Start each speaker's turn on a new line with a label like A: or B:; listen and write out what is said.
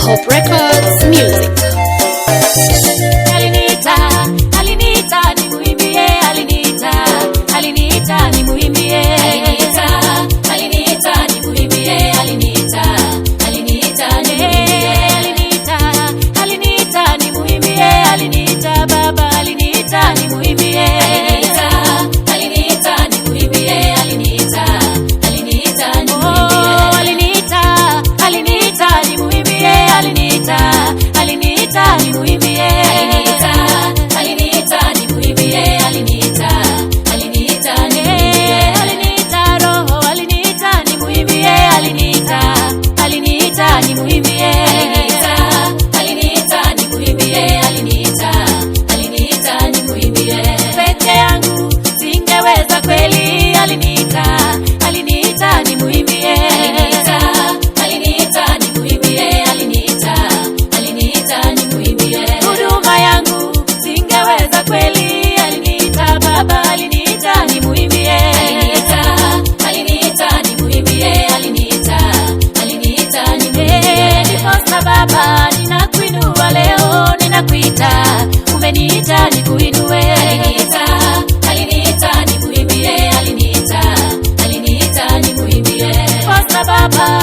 A: Hope Records Music.
B: Aliniita, aliniita nimuimbie, aliniita, aliniita nimuimbie.
C: Aliniita, aliniita nimuimbie, aliniita, aliniita nimuimbie.
B: Aliniita, aliniita nimuimbie, aliniita baba, aliniita nimuimbie.
C: Aliniita, aliniita nimuimbie, aliniita, aliniita nimuimbie.
B: Oh, aliniita, aliniita nimuimbie, aliniita, aliniita nimuimbie.
C: Aliniita, aliniita nimuimbie, aliniita, aliniita nimuimbie.
B: Aliniita roho, aliniita nimuimbie, aliniita, aliniita nimuimbie.
C: Aliniita, aliniita nimuimbie, aliniita, aliniita nimuimbie.
B: Peke yangu singeweza kweli, aliniita, aliniita nimuimbie.
C: Aliniita, aliniita nimuimbie, aliniita, aliniita nimuimbie.
B: Huduma yangu singeweza kweli, aliniita baba, aliniita nimuimbie.
C: Aliniita, aliniita nimuimbie, aliniita, aliniita nimuimbie.
B: Ndiposa baba, ninakuinua leo, ninakuita, umeniita nikuinue.
C: Aliniita, aliniita nimuimbie, aliniita, aliniita nimuimbie.
B: Ndiposa baba,